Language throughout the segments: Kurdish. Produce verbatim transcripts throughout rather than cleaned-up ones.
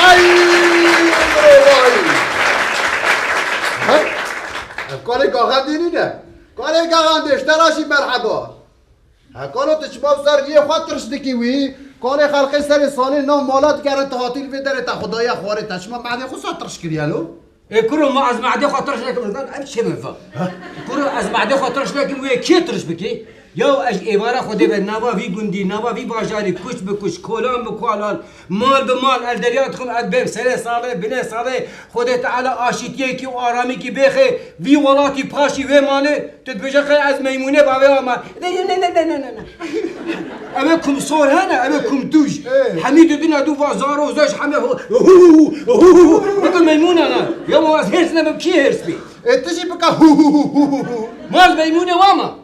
Ay, mirovahî! He? Ev kalê Gaxendê nîne. Kalê Gaxendê, ji te re jî merheba. He, kalo, tu çima ser riyê xwe tirş dikî wî? Kalê xelkê serê salê nav mala digerin, tu hatî li vê derê te xwedaya xwarê, te çima mehdê xwe sa tirş kiriye lo? Ê kuro, ma ez mehdê xwe tirş nekim, ez ev çi min va? He? Kuro, ez mehdê xwe tirş nekim, wê kê tirş bikî? Yaw ez êvara Xwedê ve nava vî gundî, nava vî bajarî, kuç bi kuç, kolan bi kolan, mal bi mal, el derya dixim, ez bêm serê salê, binê salê, Xwedê Teala aşîtiyekî û aramîkî bêxê vî welatî paşî wê malê, tu dibêje xê ez meymûnê bavê wa ma. Ne, ne, ne, ne, ne, ne, ne, ne. Ev ê kum sor hene, ev ê kum tûj. Ê. Hemî didine dû va zaro zeş heme ho, hu, hu, hu, hu. Weke meymûna ne. Ya ma ez hêrs nebim, kî hêrs bî? Ê, tu jî bike hu, hu, hu, hu, hu, hu. Ma ez meymûnê wa ma.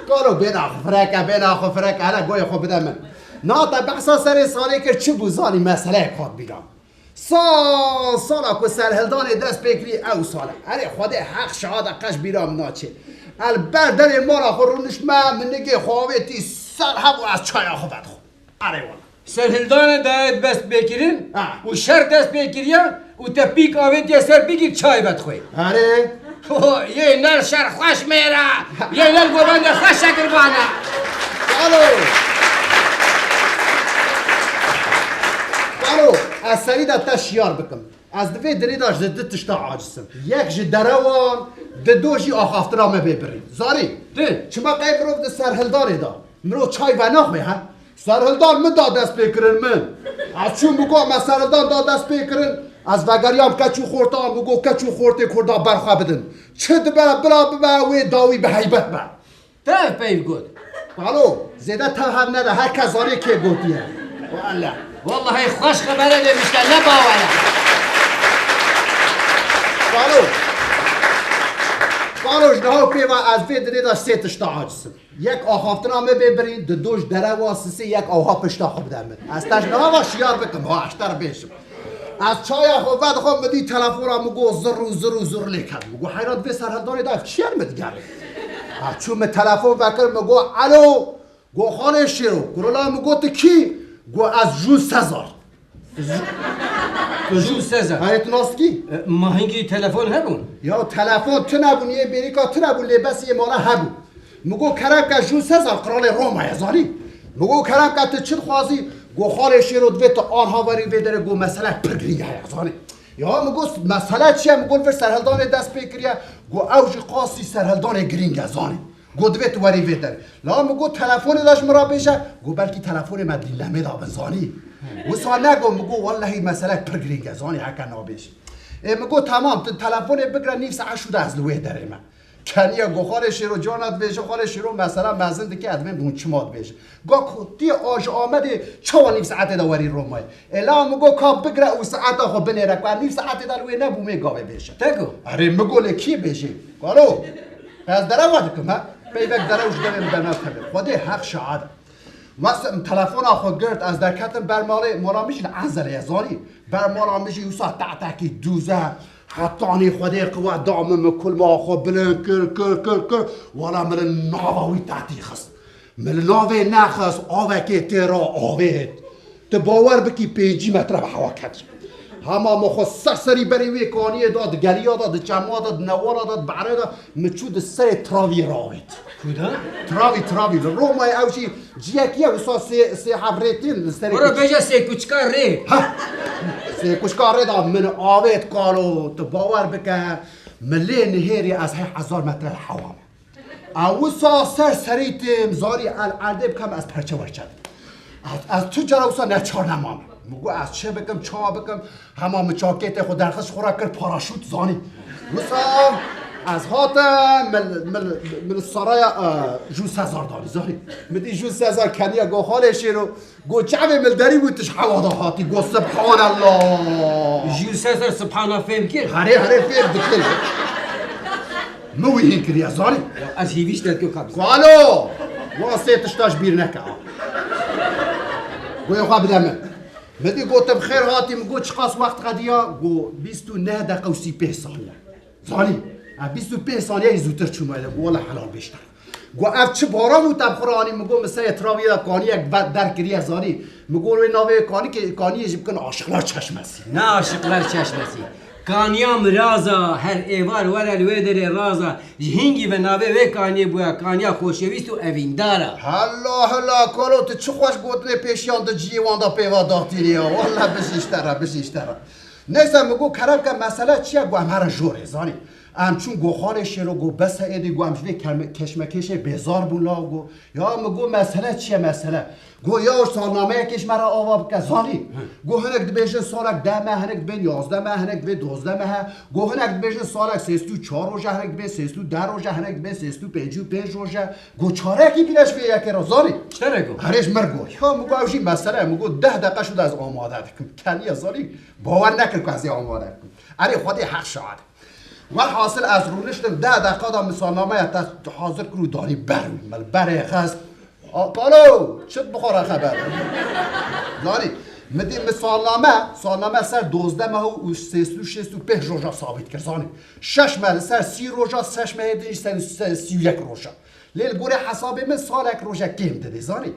Kalo bêna xwe fireke, bêna xwe fireke, hele goyê xwe bide min. Na te behsa serê salê kir, çi bû zanî, meseleyek hat bîra. Sal sala ku serhildanê dest pê kirî ew sal e. Erê Xwedê heq şahada qeş bîra min naçê. El ber derê mala xwe rûniştme, min nigê xwe avêtî ser hev û ez çaya xwe vedixwim. Erê wala. Serhildanê dayê dest pê kirin Ha. û şer dest pê kiriye û te pîk avêtiye ser pîkî çay vedixwê. Erê. Ho, yê ner şer xweş mêra, yê ner govende xweş şekirbane. Alo. Alo, ez serî de te şiyar bikim. Ez di vê dirê de ji di tişta aciz im. Yek ji derewan, di do jî axaftina me bê birî. Zarî, Ti? çima qey mirov di serhildanê de mirov çay venaxwe he? Serhildan min da dest pê kirin min. Ez çûm, min got me serhildan da dest pê kirin. Ez vegeriyam keç û xorta, min got keç û xortê Kurda berxwe bidin. Çi dibe bira bibe, wê dawî bi heybet be. Te ev peyv got? Alo, zêde tev hev nede, her kes zanê kê gotiye. Wele. Wellahî xweş xebere demişte, ne bawere. Alo. Alo, ji niha pê ve ez vê dilê de sê tişta aciz im. Yek axaftina me bê birîn, di do ji derewa sisê yek awha pişta xwe bide min. Ez te ji niha ve şiyar bikim, ha, ez te re bêjim. Ez çaya xwe vedixwim, min dî telefona min got zirr û zirr û zirr lê ket. Min got heyran, vê serhildanê de ev çi ye min digere? Ez çûm, min telefon vekir, min got alo. Got xalê Şêro, kuro la, min got tu kî? Got ez Jûl Sezar. Tu Jû-, tu Jûl Sezar. Hayê, tu nas dikî? E, ma hingî telefon hebûn? Ya telefon tune bûn, yê bêrîka tune bûn, lê bes yê mala hebû. Min got kerem ke, Jûl Sezar qiralê Roma ye, zanî? Min got kerem ke, tu çi dixwazî? Got xalê Şêro, divê tu anha werî vê derê, got mesele pir girîng heye, zanî? Ya min got mesele çi ye? Min got vir serhildanê dest pê kiriye. Got ew jî qasî serhildanê girîng e, zanî? Got divê tu werî vê derê. La min got telefonê de ji min re bêje. Got belkî telefonê me dîlemê de bin, zanî? Wisa ne, got, min got wellehî mesele pir girîng e, zanî, heke nabêjî. Ê min got temam, tu telefonê bigre, nîv saet şû de ez li wê derê me. Keniye got xalê Şêro, cana dibêje xalê Şêro, mesela mezin dike, ez dibêm hûn çima dibêje. Ga ku tê a ji Amedê çawa nîv saetê de werî Romayê? Ê la min got ka bigre û saeta xwe binêre, ku ez nîv saetê de li wê nebûmê gavê bêje. Te got? Erê min got lê kî bêjê? Galo. Ez derewa dikim he. Peyvek derew ji derê min dernav tebe. Xwedê heq şahid e. Wes em telefona xwe girt, ez derketim ber malê, mala min jî li Enzelê ye, zanî? Ber mala min jî wisa tehtekî dûze, hetanî Xwedê qiwet da min, min kulma xwe bilind kir, kir, kir, kir, wala min li nava wî tehtî xist. Min li navê nexist, avekê tê re avêt. Tu bawer bikî pêncî metre bi hewa ket. Hema min xwe ser serî berî wê kaniyê da, di geriya da, di çema da, di newala da, di behrê da, min çû di serê travî re avêt. Ku da? Travî, travî. Li Romayê ew jî ciyekî ye, wisa sê, sê hev rê tên li serê Wara kuç- bêje sê kuçka rê. Ha! Sê kuçka rê da min avêt kalo, tu bawer bike, min lê nihêrî, ez hê hezar metre li hewa me. Ez wisa ser serî têm, zarî el erdê bikem, ez perçe werçe dikim. Ez, ez tu cara wisa neçar nemam. Min got ez çi bikim, çawa bikim? Hema min çakêtê xwe derxist, xwe re kir paraşût, zanî. Wisa ez hatim, min, min, min saraya, e, Jûl Sezar danî, zanî. Min dî Jûl Sezar keniye, got xalê Şêro, got çavê min derî bû, tu ji hewa de hatî, got Subhanallah. Jûl Sezar Subhana fêm kir? Herê, herê fêm dikir. Min wî hîn kiriye, zanî? Ya, ez hîvî ji te dikim, kabî. Kalo! Wan sê tişta ji bîr neke. Goyê xwe bide min. Min dî got tu bi xêr hatî, min got çiqas wext qediya? Got bîst û neh deqe û sî pênc saniye. Zanî? Ha, bîst û pênc saniye zûtir çûma, got wele helal bêjte. Go ev çi baran û te bi xwe re anî? Min go, min serê travî de kaniyek ve-, derkiriye, zanî. Min go wê navê kanikê, kaniyê jî bikin Aşıklar Çeşmesi. Ne Aşıklar Çeşmesi. Kaniya miraza, her êvar were li wê derê raza. Ji hingî ve navê wê kaniyê bûye kaniya xoşewîst û evîndar a. Hela hela kalo, tu çi xweş gotinê pêşiyan di ciyê wan de pêva datînê ya. Wele bijî ji te re, bijî ji te re. Neyse, min got, kerem ke, mesele çi ye? Got, em herin jorê, zanî. Em çûn, got, xalê Şêro, got, bes e êdî, got, em ji vê kerme-, keşmekeşê bêzar bûn la, got. Ya min got, mesele çi ye, mesele? Got, ya salnameyekê ji me re ava bike, zanî. Got, hinek dibêjin salek deh meh, hinek dibên yazdeh meh, hinek dibên dozdeh meh e. Got, hinek dibêjin salek sêst û çar roj e, hinek dibên sêst û deh roj e, hinek dibên sêst û pêncî û pênc roj e. Got, çarekî bîne ji vê yekê re, zanî. Ji te re got. Herê ji min got. Ya min got, ew jî mesele ye. Min got, deh deqe şû de ez amade dikim. Keniye, zanî. Bawer nekir ku ez ê amade bikim. Erê, Xwedê heq şahid. Welhasil ez rûniştim, deh deqa de min salnameya te hazir kir û danî ber wî. Min li berê xist. A, kalo, çi bi xwe re xeber? Zanî, min dî min salname, salname ser dozdeh meh û sêst û şêst û pênc roja sabît kir, zanî. Şeş meh li ser sî roja, şeş mehê din jî ser, ser sî û yek roja. Lê li gorî hesabê min salek rojek kêm didê, zanî.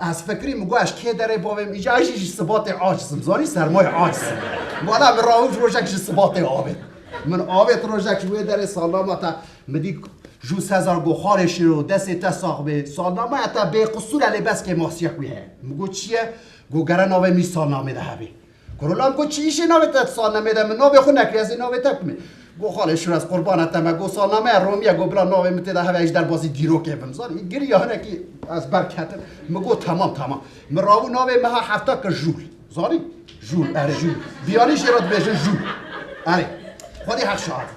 Ez fikirî, min got, ez kê derê bavê min, îca ez jî ji sibatê aciz im, zanî, sermayê aciz im. Wela min rawij rojek ji sibatê avêt. Min avêt rojek ji wê derê salnama te, min dî Jû Sezar got, xalê Şêro, destê te sax bê. Salnamaya te bêqisûr e, lê bes kêmasiyek wî heye. Min got, çi ye? Got, gere navê min salnamê de hebe. Kuro la min got, çi îşê navê te salnamê de, min navê xwe nekirî, ez ê navê te bimê. Got, xalê Şêro, ez qurbana te me, got, salnameya Romî ye, got, bila navê min tê de hebe, ez ji derbasî dîrokê bim. Zanî, giriya hinekî ez berketim. Min got, temam, temam. Min rabû navê meha hefta kir Jûl. Zanî? Jûl, erê. Jûl. Biyanî jê re dibêjin Jûl. Erê. Xwedî heq şahid.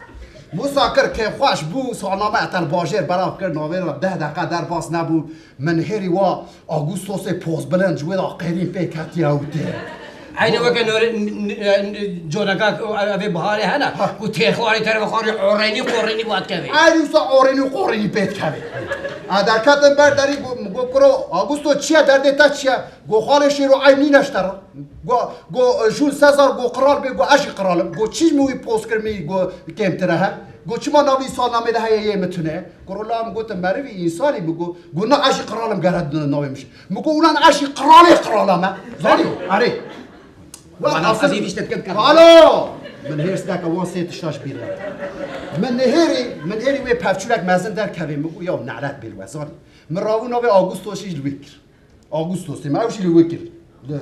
Wisa kir, kêfxweş bû, salnameya te li bajêr belav kir, navê re deh deqe derbas nebû. Min nihêrî wa Agustosê pozbilind ji wê de qêrîn pê ketiye û tê. Eynî weke norê, n-, n-, n-, coreka, evê biharê hene, ha, ku têxwarê terve xwarê orênî qorênî vat kevê. Eynî wisa orênî qorênî pê dikevê. A derketin ber derî, got, got, kuro, Agusto çi ye, derdê te çi ye? Got, xalê Şêro, eyb nîne ji te re. Got, got, Jûl Sezar, got, qral bê, got, ez jî qral im. Got, çi ji min wî poz kir, min, got, kêmtir e he? Got, çima navê wî salnamê de heye, yê min tune ye? Kuro la min gotin, merivî, însanî, min got, got, na, ez jî qral im, gere navê min jî. Min got, ulan ez jî qralê qrala me. Zanî? Erê. Bana ez ê vî tiştê dikim. Alo! Min hêrs neke, wan sê tişta ji bîr nekim. Min nihêrî, min nihêrî wê pevçûlek mezin derkevê, min got, ya nelet bê li we, zanî. Min rabû navê Augustosî ji li wê kir. Augustos, dê me ew jî li wê kir. Li,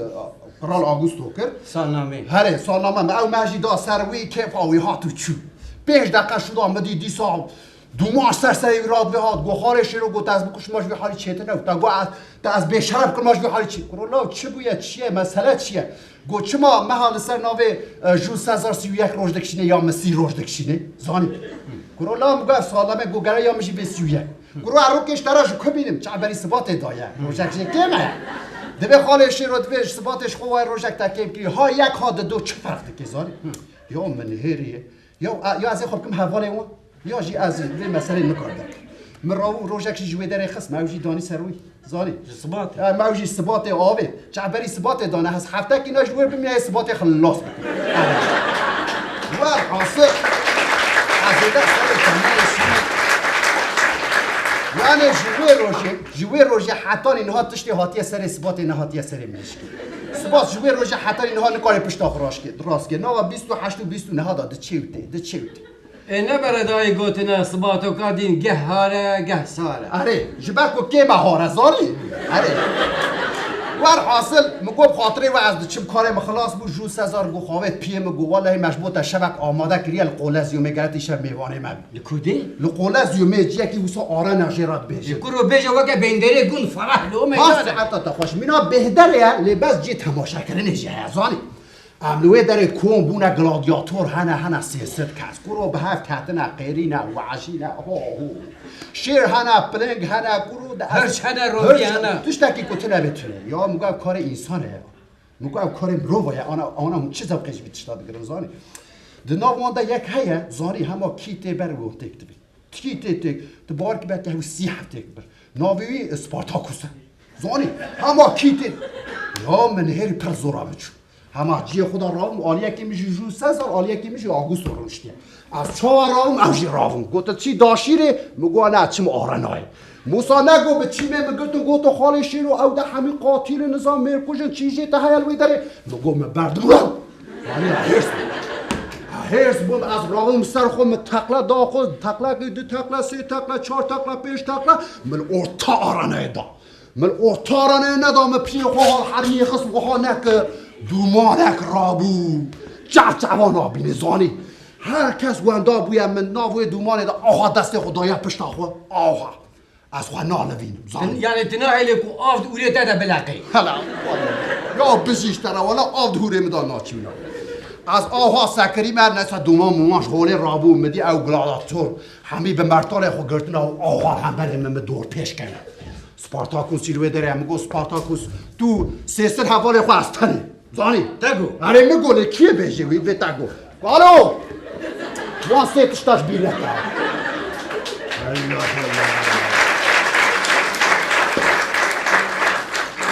Kral Augusto kir. Salnamê. Herê, salname me ew me jî da ser wî, kêfa wî hat û çû. Pênc deqe şû da min dî dîsa dûmaş ser serê wî radivê hat. Got, xalê Şêro, got, ez bikuşim, ma ji vî halî çêtir ne. Te got, ez, te ez bêşeref kim, ma ji vî halî çê-, Kuro la çi bûye, çi ye, mesele çi ye? Got, çima meha li ser navê, e, Jûl Sezar sî û yek roj dikişîne ya min sî roj dikişîne? Zanî. Kuro la min got, ev salname, got, gere ya min jî bê sî û yek. Kuro, erokê ji te re ji ku bînim? Çavberî sibatê daye. Rojek jê kêm e. Divê xalê Şêro, divê ji sibatê ji xwe wayê rojek te kêm kirî. Ha yek, ha dido, çi ferq dike, zanî? Ya min nihêrî ye. Ya, ya ez ê xwe bikim hevalê wan. Ya jî ez vê meselê nikar derkim. Min rawû rojek jî ji wê derê xist, me ew jî danî ser wî. Zanî? Ji sibatê. E, me ew jî sibatê avê. Çavberî sibatê dane, ez heftekî ne ji wê bimîne, sibatê xilas bikim. Welhasil, ez ê de serê temelê şînê. Yani ji wê rojê, ji wê rojê hetanî niha tiştê hatiye serê sibatê, nehatiye serê mirîşkê. Sibat ji wê rojê hetanî niha nikare pişta xwe rast kê, rast kê. Nava bîst û heşt û bîst û neha da diçê û tê, diçê û tê. Ê, ne beredayî gotine, sibatoka dîn geh hare, geh sare. Erê, ji ber ku kêm e hare, zanî? Erê. Werhasil, min got, bi xatirê we ez diçim, karê min xilas bû, Jûl Sezar got, xavêt piyê min got, welehî me ji bo te şevek amade kiriye, li Qolezyumê gere tu îşev mêvanê me bî. Li ku dê? Li Qolezyumê ciyekî wisa arena jê re dibêje. Li kuro bêje weke bênderê gund ferah li o meydan e. Ha, saeta te xweş. Mîna bêhder e, lê bes cihê temaşekirinê jî heye, zanî? Em li wê derê kom bûne, gladyator hene, hene sê sed kes. Kuro bi hev ketine, qêrîne, weşîne, ho, ho. Şêr hene, piling hene, kuro de ez... Hirç hene, rovî hene. Tiştekî ku tune bê tune. Ya min got, ev karê însan e ya. Min got, ev karê mirova ye. Ana, ana hûn çi zewqê ji vî tişta digirin, zanî? Di nav wan de yek heye, zanî, hema kî tê ber wê têk dibî. Kî tê têk, tu bawer kî belkî hewî sî hev têk bir. Navê wî Spartakus e. Zanî, hema kî tê. Ya min nihêrî pir zora min çû. Hema ciyê xwe de rabûm, aliyekî min jî Jûl Sezar, aliyekî min jî Augusto rûniştiye. Ez çawa rabûm, ew jî rabûn. Gotin, "Çî daşîrê?" Min got, "Ne, çim arenayê." Musa nego bi çîmê min girtin, gotin, "Xalê Şêro, ew de hemî qatîlin, nizam mêrkujin, çî jê te heye li wê derê." Min got, "Min berdim." Yanî hêrs bûm. Hêrs bûm, ez rabûm ser xwe, min teqle da xwe, teqlekî, du teqle, sê teqle, çar teqle, pênc teqle, min orta arenayê da. Min orta arenayê neda, min piyê xwe ha hermiyê xist, wiha nekir, dûmanek rabû. Çav çavan abîne, zanî. Her kes wenda bûye, min nav wê dûmanê de aha destê xwe daye pişta xwe, aha. Ez xwe nalivînim, zanî. Yanî tu nahêlî ku av di hûrê te de bileqê? Hela, ya bijî ji te re, wela av di hûrê min de naçûna. Ez aha sekirî me, neyse dûman muman ji holê rabû, min dî ew gladiator, hemî bi mertalê xwe girtina û aha hemberê min, min dor pêş kene. Spartakus jî li wê derê ye. Min got, "Spartakus, tu sê sed hevalê xwe ez tenê." Zanî? Te got? Erê, min got, lê kî yê bêjê wî, vê te got. Alo! Wan sê tişta ji bîr neke. Allah Allah.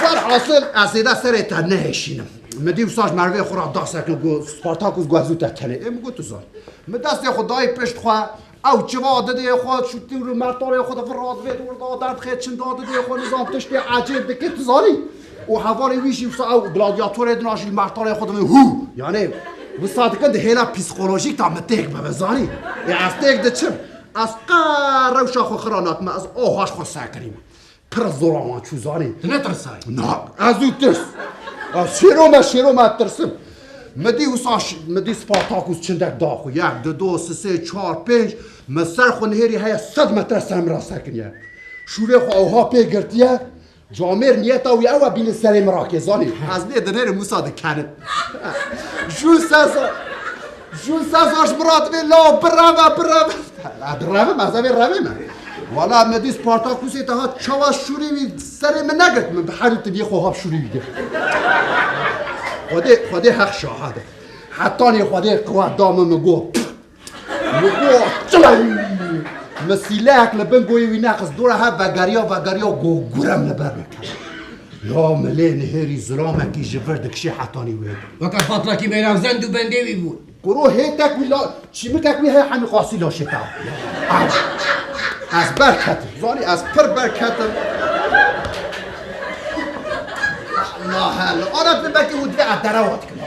Werhasil, ez zêde serê te nehêşînim. Min dî wisa ji merivê xwe re da sekin, got, "Spartakus, got, ez û te tenê." Ê, min got, "Tu zanî." Min destê xwe dayî pişt xwe, Ew çiva didê xwe, şûtî û mertalê xwe de vir radivê, dor da derdixê, çin da didê xwe, nizam tiştê ecêb dike, tu zanî. Û hevalê wî jî wisa ew gladiatorê dina jî li mertalê xwe dibin, hû! Yanî, wisa dikin di hêla psîkolojîk de min têk bibe, zanî. Ê ez têk diçim. Ez qe rewşa xwe xira nakim, ez oha ji xwe sekirîm. Pir zora wan çû, zanî. Tu netirsayî? Na, ez û tirs. Ez şêro me, şêro me tirsim. Mi dî wisa ş-, mi dî Spartakus çindek da xwe. Yek, du, du, sê, sê, çar, pênc. Mi ser xwe nihêrî heye sed metre ser min re sekiniye. Şûrê xwe ewha pê girtiye. Camêr niyeta wî ew e bînin serê min rakê, zanî. Ez lê dinêrim wisa dikenim. Jû sesa. Jûn Sezar ji min re dibê, "Law, bireve, bireve." Ez direvim, ez ê revê me. Wala me dî Spartakusê te hat çawa şûrê wî serê min negirt, min bi herî tiviyê xwe hap şûrê wî girt. Xwedê, Xwedê heq şahid e. Hetanî Xwedê qiwet da min, min got, min got, "Çilay!" Min sîleyek li bin goyê wî neqist, dora hev vegeriya, vegeriya, got, "Gurem li ber min keve." Ya milê nihêrî zilamekî ji vir dikişê hetanî wê. Weke fatlakî mêran zend û bendê wî bû. Kuro hêtek wî la, çîmikek wî heye hemî qasî laşê te. Ez, ez ber ketim. Zanî ez pir ber ketim. Allah Allah. Ana tu belkî hûn divê ez derewa dikim.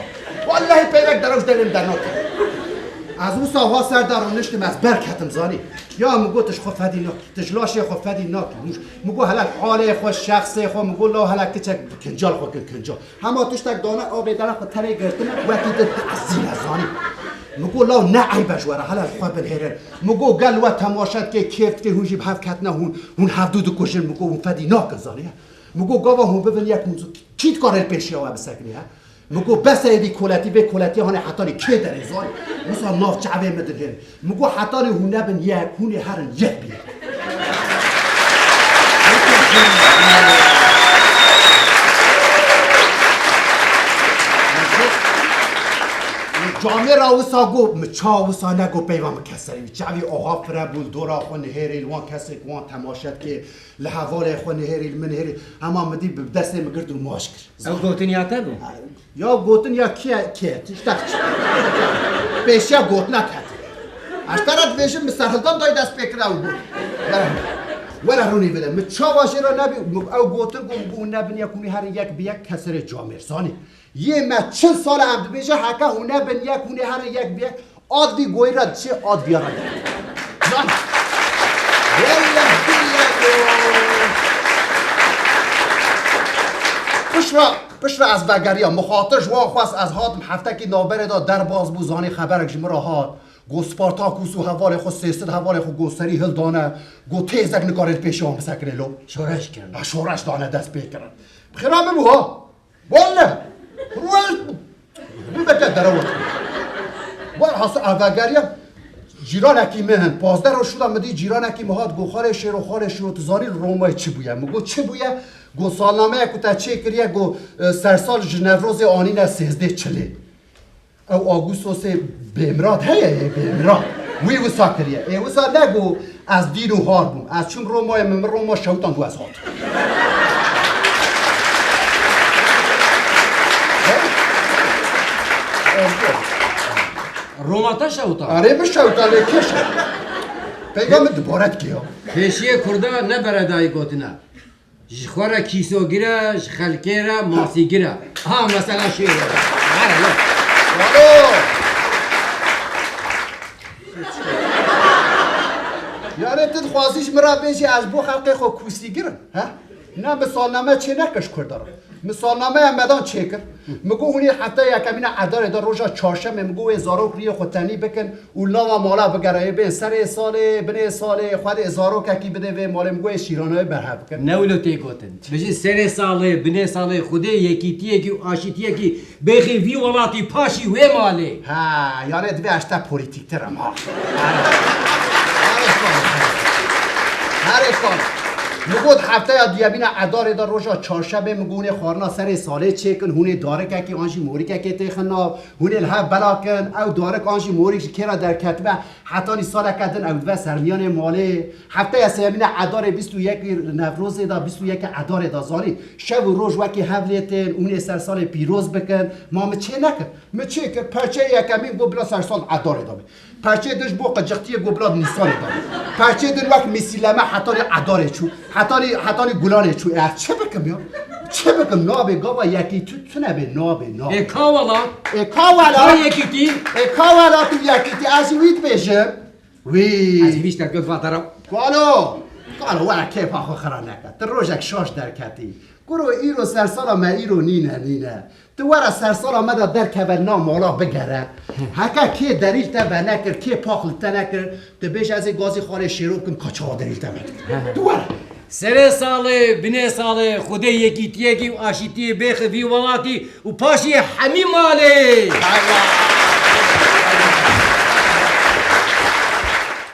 Wallahî peyvek derew ji derê min dernakim. Ez wisa ha ser de rûniştim, ez ber ketim, zanî. Ya min got, "Tu ji xwe fedî nakî, tu ji laşê xwe fedî nakî." Min got, "Hele halê xwe, şexsê xwe." Min got, "Law hele kiçek kincal xwe kin kincal." Hema tiştek dane, avê dere xwe tenê girtine, wekî din tezîne, zanî. Min got, "Law ne eyb e ji we re, hele li xwe binihêrin." Min got, "Gel we temaşe dike, kêf dike, hûn jî bi hev ketine, hûn, hûn hevdû dikujin." Min got, "Hûn fedî nakin, zanî." Min got, "Gava hûn bibin yek, hûn kî dikare li pêşiya we bisekinî, he?" Min got, "Bes e êdî koletî, vê koletî hanê hetanî kê derê, zanî?" Wisa nav çavê min dinihêrin. Min got, "Hetanî hûn nebin yek, hûn ê herin yek bînin." Camêra wisa got, min ça wisa nego peyva min keserî. Çavî oha fire bû, li dora xwe nihêrî, li wan kesê ku wan temaşe dike, li hevalê xwe nihêrî, li min nihêrî. Hema min dî bi destê min girt û maç kir. Ew gotin ya te bû? Ya gotin ya kê, kê, tiştek çi? Pêşiya gotina ket. Ez te re dibêjim, min serhildan dayî dest pê kir ew got. Were, were rûnî bide. Min çawa jê re nebî, min ew gotin ku, min got, "Hûn nebin yek, hûn ê herin yek bi yek keserê camêr." Zanî. Yê me çil sal e em dibêje, heke hûn nebin yek, hûn ê herin yek bi yek. Ad vî goyî re diçê, ad viya re diçê. Can. Welleh billeh. Piştre, piştre ez vegeriyam. Mixatir ji wan xwest, ez hatim heftekî navberê de derbas bû, zanî xeberek ji min re hat. Got Spartakus û hevalê xwe, sê sed hevalê xwe got serî hildane. Got têzek nikare li pêşiya wan bisekine lo. Şoreş kirin. Ha, şoreş dane dest pê kirin. Bi xêra min bû ha. Welle! Ruwest bû! Bû beke derewa. Welhasil ez vegeriya cîranekî min hin. Pazdeh roj şûda min dî cîranekî min hat got, "Xalê Şêro, Xalê Şêro, tu zanî li Romayê çi bûye?" Min got, "Çi bûye?" Got, "Salnameya ku te çêkiriye, got, e, sersal ji Newrozê anîne sêzdeh çilê." Ew Augustosê bêmirad heye, yê bêmirad. Wî wisa kiriye. Ê wisa nego ez dîn û har bûm. Ez çûm Romayê, min, min Roma şewitand û ez hatim. Roma te şewta. Erê, min şewta lê kê şewta? Peyva min dubare dike ya. Pêşiyê Kurda ne beredayî gotina. Ji xwe re kîsogir e, ji xelkê re masîgir e. Ha, mesela şêr e. Here, lo. Bravo! Yani tu dixwazî ji min re bêjî ez bo xelkê xwe kûsîgir im, he? Ne, min salname çê nekir ji Kurdan re. Min salnameya me dan çêkir. Min got hûn ê hefteya yekemîna Edarê de roja çarşemê min got wê zarok riyê xwe tenî bikin û lava mala bigere, ê bên serê salê, binê salê, xwedê zarokekî bidê vê malê, min got ê şîranayê berhev bikin. Ne wilo tê gotin. Bijî serê salê, binê salê, Xwedê yekîtiyekî û aşîtiyekî bêxî vî welatî paşî wê malê. Ha, yani divê ez te polîtîktir im ha. Herê sal. Herê sal. Min got hefteya duyemîna Edarê de roja çarşemê min got hûn ê xwarina serê salê çêkin, hûn ê darikekî an jî morîkekê têxin nav, hûn ê li hev belakin, ew darik an jî morîk ji kê re derketibe, hetanî saleke din ew dibe sermiyanê malê. Hefteya sêyemîna Edarê bîst û yekî Newrozê de, bîst û yekê Edarê de zanî. Şev û roj wekî hev lê tên, hûn ê sersalê pîroz bikin. Ma min çê nekir. Min çê kir, perçeyê yekemîn got bila sersal Edarê de be. Perçeyê din ji bo qicixtiyê got bila Nîsanê de be. Perçeyê din wek mîsîleme hetanî Edarê çû. Hetanî, hetanî Gulanê çû. E, çi bikim ya? Çi bikim? Nabê gava yekî tu, tu nebê, nabê, nabê. Ê ka welat? Ê ka welat? Ka yekîtî? Ê ka welat û yekîtî? Ez wî dibêjim. Wî. Ez hîvîş derkevim vatara. Kalo! Kalo, were kêfa xwe xira neke. Tu rojek şaş derketî. Kuro îro sersala me îro nîne, nîne. Tu were sersala me de derkeve na mala bigere. Heke kê derî li te venekir, kê pax li te nekir, tu bêje ez ê gazî xwarê şêro bikim ka çawa derî li te vekir. Tu were. Serê salê, binê salê, Xwedê yekîtiyekî û aşîtiyê bêxe vî welatî û paşî hemî malê. Eyvallah,